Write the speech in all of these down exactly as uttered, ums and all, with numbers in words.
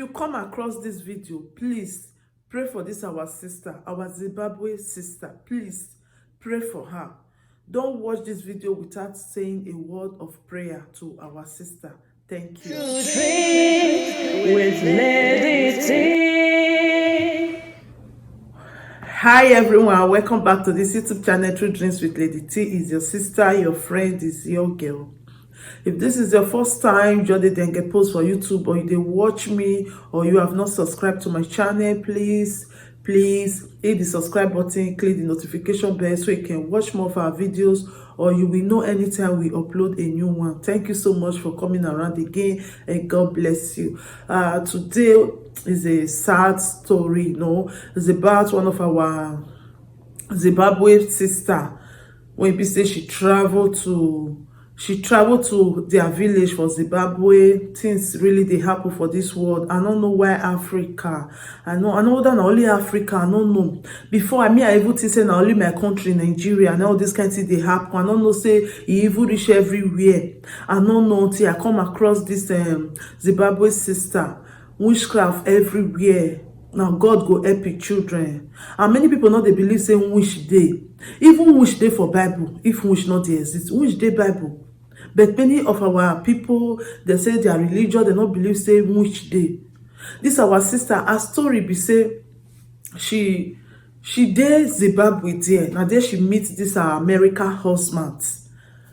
You come across this video, please pray for this our sister, our Zimbabwe sister. Please pray for her. Don't watch this video without saying a word of prayer to our sister. Thank you. With Lady T. Hi everyone, welcome back to this YouTube channel, True Dreams with Lady T. Is your sister, your friend, is your girl. If this is your first time, just dey get post for YouTube, or you dey watch me, or you have not subscribed to my channel, please, please hit the subscribe button, click the notification bell so you can watch more of our videos, or you will know anytime we upload a new one. Thank you so much for coming around again, and God bless you. Uh, today is a sad story, you know. It's about one of our Zimbabwe sister when be say she traveled to she traveled to their village for Zimbabwe. Things really dey happen for this world. I don't know why Africa. I know I know that na only Africa. I don't know. Before, I mean, I even think say na only my country, Nigeria, and all this kind thing dey happen. I don't know say e even reach everywhere. I don't know until I come across this um, Zimbabwe sister. Witchcraft everywhere. Now God go help him children. And many people no dey believe say witch dey. Even witch dey for Bible. If witch no dey exist, witch dey Bible. But many of our people, they say their religion, they no believe say witch dey. This our sister, her story be say she she dey Zimbabwe there. Na there she meet this her American husband.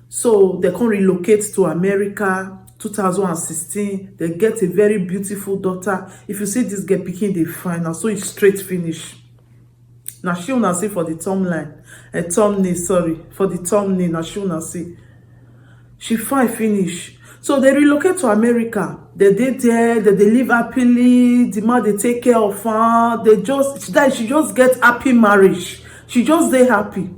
So they come relocate to America two thousand and sixteen. They get a very beautiful daughter. If you see this girl pikin dey fine, na so e straight finish. Na she una see for the thumbnail, a thumbnail, sorry, for the thumbnail, na she una see. She fine finish. So they relocate to America. They dey there, they dey live happily. The man dey take care of her. They just she die. She just get happy marriage. She just dey happy.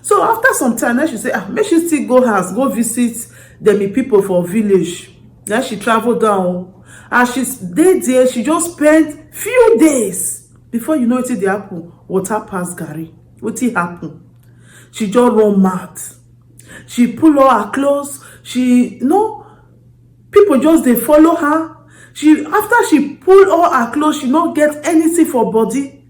So after some time, then she say, ah, make she still go house, go visit them people for village. Then she travel down. As she s- dey there, she just spend few days. Before you know it, dey happen. Water pass garri. Wetin happen? She just run mad. She pull all her clothes. She no people just dey follow her. She after she pull all her clothes, she no get anything for body.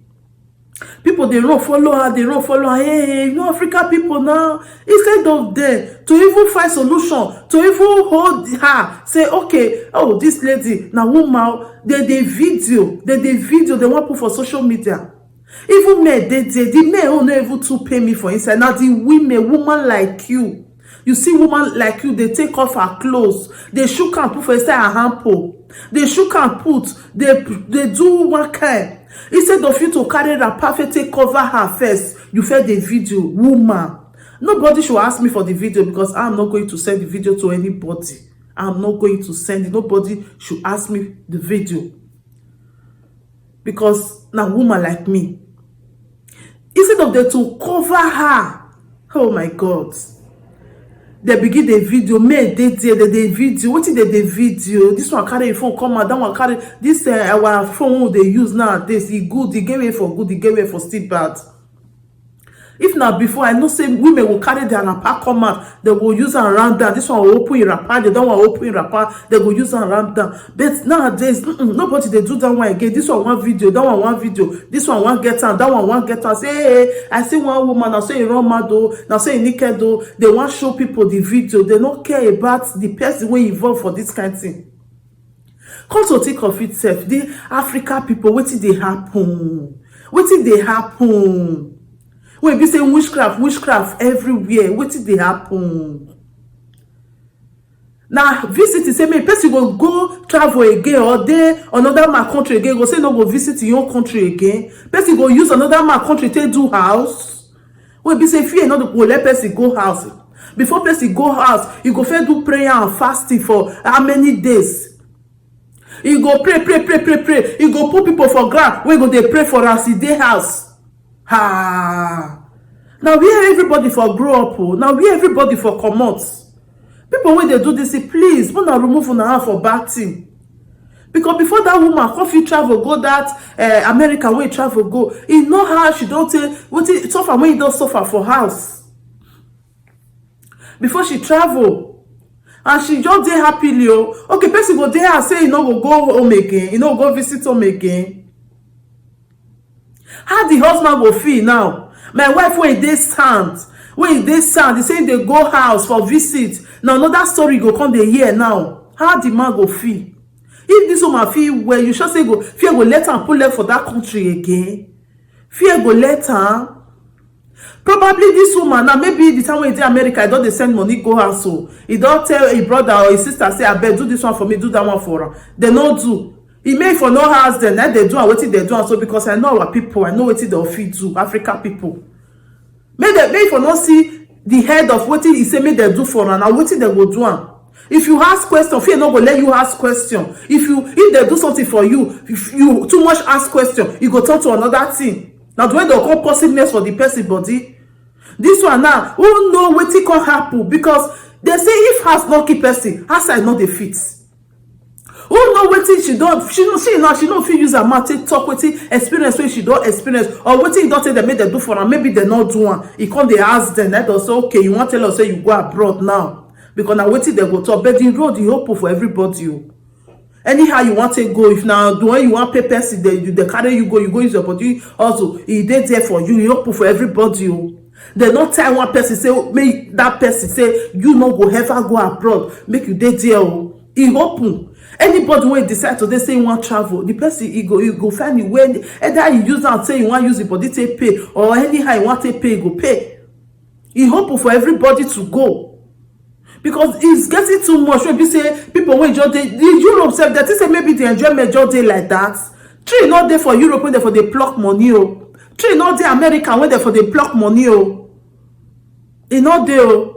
People dey run follow her, dey run follow her. Hey, you know African people now. Instead of them to even find solution, to even hold her, say okay, oh this lady na woman. They dey video, they dey video, they wan put for social media. Even men dey there, the men who no even too pay me for inside. Now the women, woman like you, you see woman like you, they take off her clothes, they shook and put for inside her handpole, they shook and put, they they do one kind. Instead of you to carry wrapper, fit take cover her first, you feel the video, woman. Nobody should ask me for the video because I'm not going to send the video to anybody. I'm not going to send it. Nobody should ask me the video. Because now woman like me, instead of them to cover her, oh my God, they begin the video. Men dey there, they dey video. Wetin they dey video? This one carry a phone come out, that one carry this uh, our phone wey they use nowadays. E good, e get way for good, e get way for still bad. If na before, I know say women will carry their wrapper come out, they will use am round down. This one will open im wrapper, the that one open im wrapper, they go use am round down. But nowadays, mm-mm, nobody dey do that one again. This one one video, that one one video, this one one get am, that one one get am. Say, hey, hey, I see one woman, na so e run mad o, na so e naked o. They wan show people the video. They no care about the person wey involve for this kind thing. Come to think of it sef, the Africa people, wetin dey happen? Wetin dey happen? Wey be say witchcraft, witchcraft everywhere. Wetin dey happen? Na visit say make person go go travel again or dey another man country again, go say no go visit your own country again. Person go use another man country take do house. Wey be say fear no go let person go house. Before person go house, you go first do prayer and fasting for how many days? You go pray, pray, pray, pray, pray. You go put people for ground wey go dey pray for as e dey house. Ha! Now where everybody for grow up o? Now where everybody for comot? People wey dey do this thing, please, una remove una hand for bad thing. Because before that woman come fit travel go that uh, America wey travel go, e know how she don take wetin suffer wey e don suffer for house. Before she travel, And she just dey happily o. Okay, person go dey house say e no go go home again, e no go visit home again. How the husband go feel now? My wife, when e dey sound, when e dey sound, e say e dey go house for visit. Na another story go come dey hear now. How the man go feel? If this woman feel well, you sure say go, fear go let am put leg for that country again? Fear go let am? Probably this woman now, maybe the time wey e dey America, e don dey send money go house o. E don tell e brother or e sister say, "Abeg, do this one for me, do that one for am." Dem no do. E make for no house dem, na dem do am, wetin dem do am so, because I know our people, I know wetin dem fit do, Africa people. Make dem, make for no see the head of wetin e say make dem do for am, na wetin dem go do am. If you ask question, fear no go let you ask question. If you, if dem do something for you, if you too much ask question, e go turn to another thing. Na the way dem come pour sickness for the person body. This one now, who know wetin come happen? Because dem say if house no kill person, outside no dey fit. Who know wetin she don, she no, she now, she no fit use her mouth take talk wetin experience wey she don experience, or wetin e don take dem make dem do for am. Maybe dem no do am. E come dey ask dem, na dem say, "Okay, you wan tell us say you go abroad now?" Because na wetin dem go talk. But the road e open for everybody o. Anyhow you wan take go, if na the one you wan pay person, dem, dem carry you go, you go use your body hustle, e dey there for you, e open for everybody o. Dem no tie one person say make that person say you no go ever go abroad, make you dey there o. E open. Anybody wey decide today say e wan travel, the person e go, e go find a way. Either you use am say you wan use the body take pay, or anyhow you wan take pay, e go pay. E open for everybody to go. Because it's getting too much. Wey be say people wey just dey the Europe sef, dem think say maybe the enjoyment just dey like that. Tree no dey for Europe wey dem for dey pluck money o. Tree no dey America wey dem for dey pluck money o. E no dey o.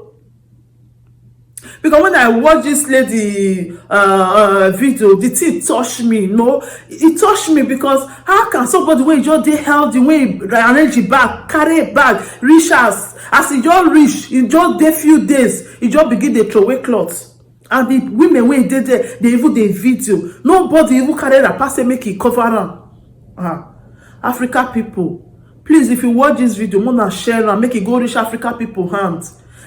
Because when I watch this lady uh, uh, video, the thing touch me. No, e touch me because how can somebody wey just dey healthy, wey arrange e bag, carry e bag, reach house, as e just reach, e just dey few days, e just begin dey throway cloth. And the women wey dey there, dey even dey video. Nobody even carry wrapper say make e cover am. Ah, Africa people, please, if you watch this video, make una share am, make e go reach Africa people hand.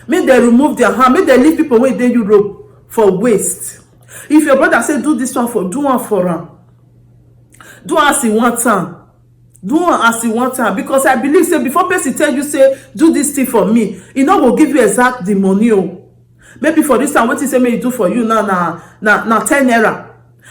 Make dem remove their hand, make dem leave people wey dey Europe for waste. If your brother say do this one for, do one for am. Do as e want am. Do am as e want am, because I believe say before person tell you say do this thing for me, e no go give you exact the money o. Maybe for this time, wetin say make e do for you now na, na, na ten naira.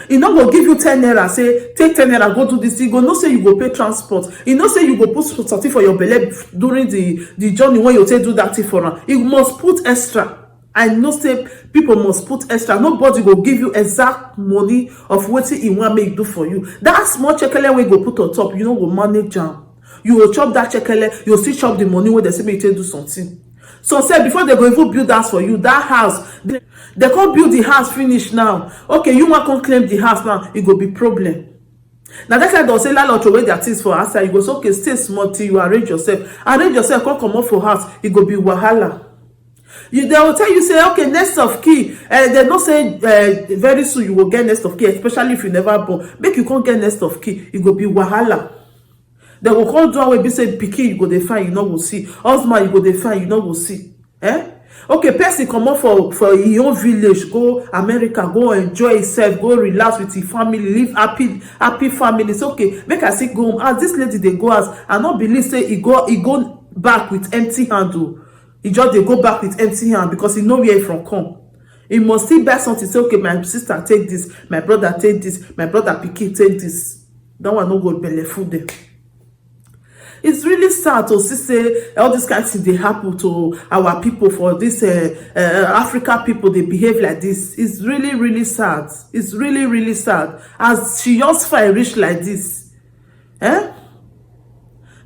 E no go give you ten naira, say take ten naira go do this thing. E go know say you go pay transport. E know say you go put something for your belle during the, the journey when you take do that thing for am. E must put extra. I know say people must put extra. Nobody go give you exact money of wetin e wan make e do for you. That small chekele wey e go put on top, you no go manage am. You go chop that chekele, you go still chop the money wey dem say make you take do something. So say before dem go even build house for you, that house, dem, dem come build the house finish now. Okay, you wan come claim the house now, e go be problem. Na that kind of say landlord throway their things for outside, you go say, "Okay, stay small till you arrange yourself." Arrange yourself, come comot for house, e go be wahala. You, dem go tell you say, "Okay, next of kin." Eh, dem know say eh, very soon you go get next of kin, especially if you never born. Make you come get next of kin, e go be wahala. Dem go come do am wey be say pikin you go dey find, you no go see. Husband you go dey find, you no go see. Eh? Okay, person comot for, for e own village, go America, go enjoy himself, go relax with him family, live happy, happy family. It's okay, make I still go home. As this lady dey go house, I no believe say e go, e go back with empty hand o. E just dey go back with empty hand because e know where e from come. E must still buy something, say, "Okay, my sister take this, my brother take this, my brother pikin take this." That one no go belle full dem. It's really sad to see say all this kind thing dey happen to our people for this uh, uh, Africa people. Dey behave like this. It's really, really sad. It's really, really sad. As she just fine reach like this, eh?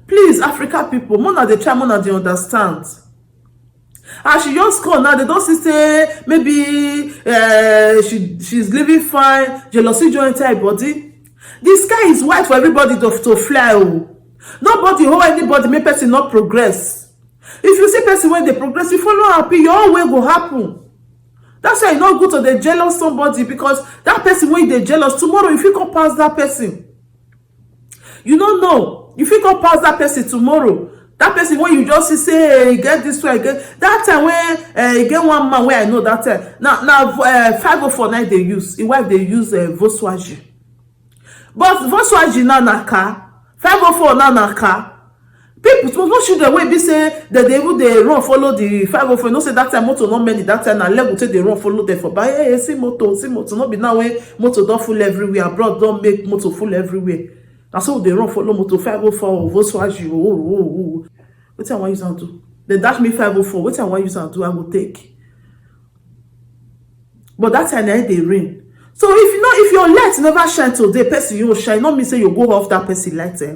Please, Africa people, make una dey try, make una dey understand. As she just come now, dem don see say maybe uh, she, she's living fine, jealousy just enter her body. The sky is wide for everybody to, to fly o. Nobody hold anybody, make person no progress. If you see person wey dey progress, you follow happy, your own way go happen. That's why e no good to dey jealous somebody, because that person wey you dey jealous, tomorrow you fit come pass that person. You no know, you fit come pass that person tomorrow. That person wey you just see say, "Hey, e get this way, e get that time." Wey, eh, e get one man wey I know that time. Na, na, eh, five oh four na dey use. Him wife dey use, eh, Volkswagen. But Volkswagen na, na car. Five oh four na, na car. People, small, small children wey be say dem dey even dey run follow the five oh four. You know say that time motor no many. That time na leg we take dey run follow them for back. "Hey, hey, see motor, see motor." No be now wey motor don full everywhere. Abroad don make motor full everywhere. Na so we dey run follow motor, five oh four, Volkswagen, oh, oh, oh, oh. Wetin I wan use am do? Dem dash me five oh four. Wetin I wan use am do? I go take. But that time, na e dey rain. So if you know, if your light never shine today, person you shine, no mean say you go off that person light, eh?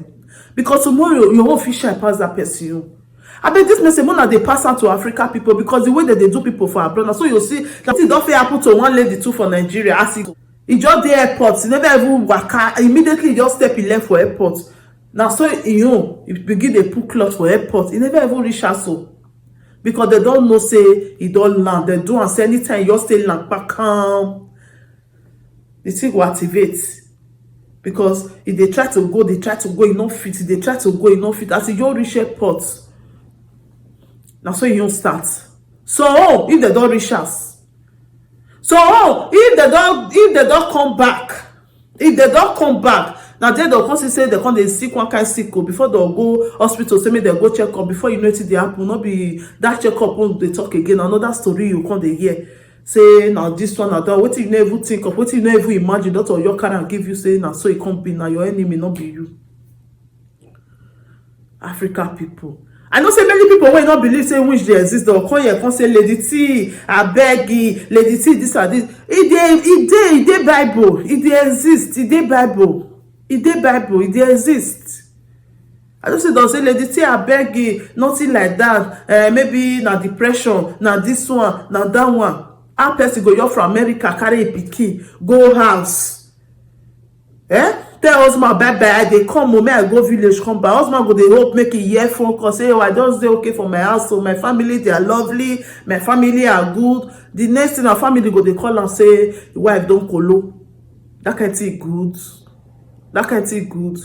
Because tomorrow, your own fit shine pass that person you. I bet this message, una dey pass out to Africa people, because the way that they do people for abroad, na so you see, that thing don fit happen to one lady too for Nigeria. As e, e just dey airport, e never even waka, immediately e just step e leg for airport. Na so e own, e begin dey put cloth for airport. E never even reach house o, because dem don know say e don land. Dem do am say anytime e just stay land, kpakam, the thing go activate, because e dey try to go, dey try to go, e no fit, e dey try to go, e no fit. As e just reach airport, na so e own start. So, oh, if dem don reach house, so, oh, if dem don, if dem don come back, if dem don come back, na there dem come see say dem come dey sick one kind sick o. Before dem go hospital, say make dem go check up. Before you know, wetin dey happen, no be that check up wey we dey talk again. Another story you come dey hear. Say na this one, na that. Wetin you no even think of, wetin you no even imagine, doctor Oyo carry am give you, say na so e come be. Na your enemy, no be you. Africa people. I know say many people wey no believe say witch dey exist, dem come here come say, "Lady T, abeg, e, Lady T, this and this." E dey, e dey, e dey Bible. E dey exist. E dey Bible. E dey Bible. E dey exist. I know say dem say, "Lady T, abeg, e, nothing like that. Eh, maybe na depression, na this one, na that one." How person go here from America, carry a pikin, go house? Eh? Tell husband, "Bye bye, I dey come o, make I go village come back." Husband go dey hope make e hear phone call, say, "Oh, I just dey okay for my house, so my family, they are lovely, my family are good." The next thing, her family go dey call am say, "Your wife don kolo." That kind thing good. That kind thing good.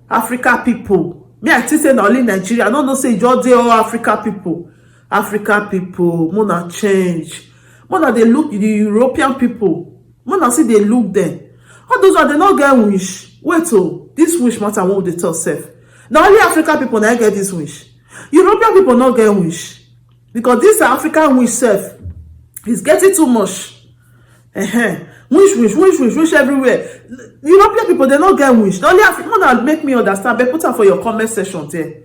Africa people. Me, I think say na only Nigeria. I no know say e just dey all Africa people. Africa people, make una change. Make una dey look the European people. Make una still dey look them. All those ones, dem no get wish. Wait o, this wish matter wey we dey talk sef, na only Africa people na get this wish. European people no get wish, because this African wish sef is getting too much. Uh-huh. Wish, wish, wish, wish, wish everywhere. European people, dem no get wish. Na only Africa. Make me understand, but put am for your comment section there.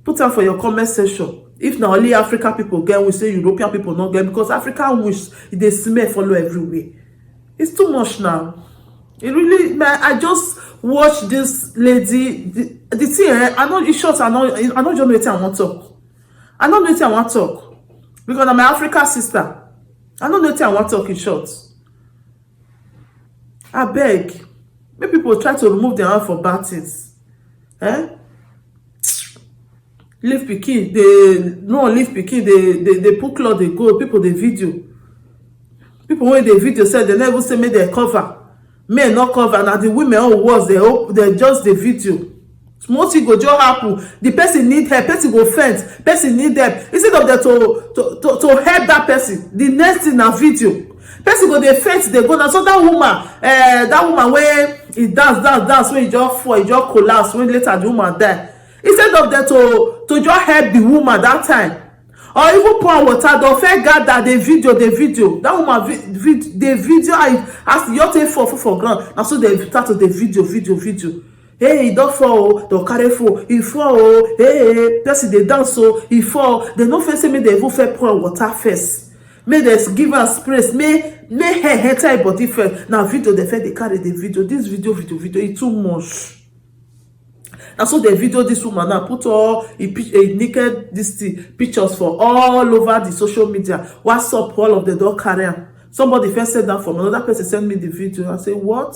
Put am for your comment section. If na only Africa people get wish, say European people no get, because African wish, e dey smell follow everywhere. It's too much now. It really, man, I just watch this lady. The, the thing, eh, I know, in short, I know, I no just know wetin I wan talk. I no know wetin I wan talk, because na my Africa sister. I no know wetin I wan talk, in short. Abeg, make people try to remove their hand for bad things. Eh? Leave pikin, dey, no, leave pikin, dey, dey, dey put cloth, dey go, people dey video. People wey dey video sef, dem no even say make dem cover. Men no cover, na the women own worse, dem op-, dem just dey video. Small thing go just happen, the person need help, person go faint, person need help. Instead of them to, to, to, to help that person, the next thing na video. Person go dey faint, dey go. Na so that woman, eh, that woman wey e dance, dance, dance, wey e just fall, e just collapse, wey later the woman die. Instead of them to, to just help the woman that time, or even pour water, dem first gather, dey video, dey video. That woman vi-, vid-, dey video, as, as e just take fall, fall for ground. Na so dem start to dey video, video, video. "Hey, e don fall o," dem carry phone, "E fall o, hey, hey, person dey dance o, e fall." Dem no first say make dem even first pour water first. Make dem give am space, make, make hair enter im body first. Na video dem first dey carry, dey video. This video, video, video, e too much. Na so dem video this woman now, put all e pic-, e naked, this thing, pictures for all over the social media. WhatsApp, all of them don carry am. Somebody first send am for me, another person send me the video. I say, "What?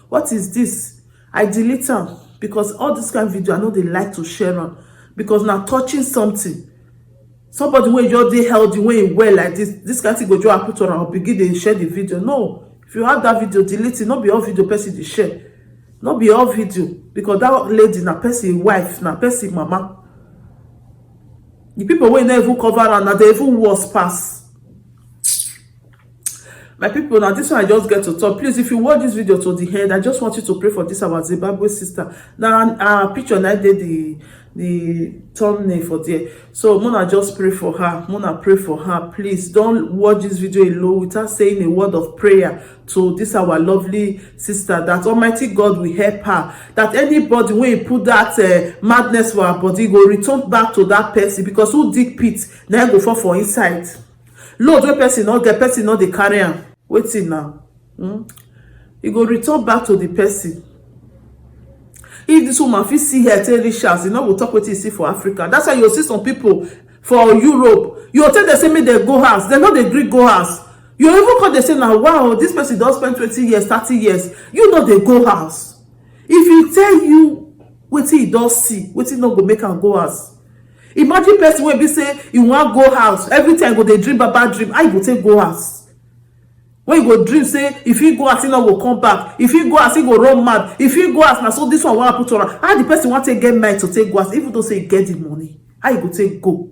What is this?" I delete am, because all this kind of video, I no dey like to share am, because na touching something. Somebody wey just dey healthy, wey e well like this, this kind thing go just happen to am, begin dey share the video. No, if you have that video, delete it. No be all video person dey share. No be all video, because that lady na person wife, na person mama. The people wey no even cover am, na dey even worse pass. My people, now this one I just get to talk. Please, if you watch this video to the end, I just want you to pray for this our Zimbabwe sister. Now, our picture now dey the the thumbnail for there. So Mona, just pray for her. Mona, pray for her. Please don't watch this video alone without saying a word of prayer to this our lovely sister, that Almighty God will help her, that anybody wey put that uh, madness for her body go return back to that person, because who dig pit na go fall for inside. Load wey person no get, person no dey carry am. Wetin now? Hmm? E go return back to the person. If this woman fit see here take reach house, e no go talk wetin e see for Africa. That's why you see some people for Europe, you go tell them say make dem go house, dem no dey gree go house. You even come dey say, "Na wow, this person don spend twenty years, thirty years, you no dey go house." If e tell you wetin e don see, wetin no go make am go house. Imagine person wey be say e wan go house, every time go dey dream bad bad dream. How e go take go house? When you go dream say if he go house, he no go come back. If he go house, he go run mad. If he go house, na so this one wan happen to am. How the person wan take get mind to take go house, even though say he get the money? How you go take go?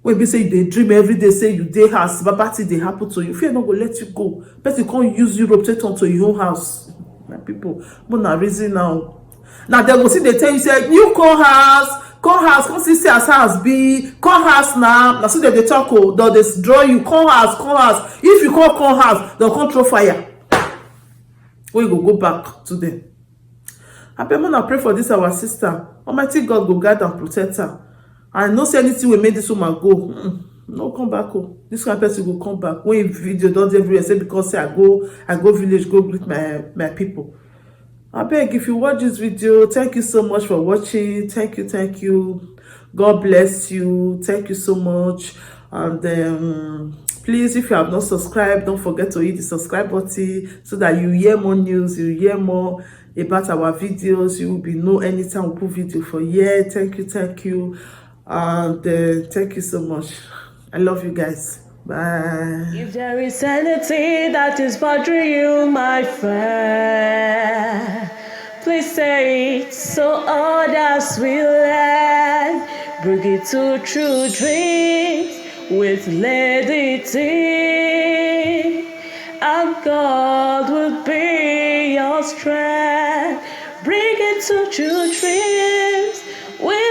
Wey be say you dey dream every day, say you dey house, bad bad thing dey happen to you. Fear no go let you go. Person come use Europe take turn to your own house. My people, make una reason now. Now dem go still dey tell you say you come house, come house, come see, see as house be, come house now. Na so dem dey talk o, dem dey draw you, come house, come house. If you come, come house, dem come throw fire. Wey you go go back to them. Abeg, make una pray for this our sister. Almighty God go guide and protect her. I no see anything wey make this woman go. Mm-mm. No come back o. This kind person go come back. When video don dey everywhere, say because say I go, I go village go greet my my people. Abeg, if you watch this video, thank you so much for watching. Thank you, thank you. God bless you. Thank you so much. And um, please, if you have not subscribed, don't forget to hit the subscribe button so that you hear more news, you hear more about our videos. You will be know anytime we put video for here. Thank you, thank you. And uh, thank you so much. I love you guys. Bye. If there is anything that is bothering you, my friend, please say it so others will learn. Bring it to True Dreams with Lady T, and God will be your strength. Bring it to True Dreams with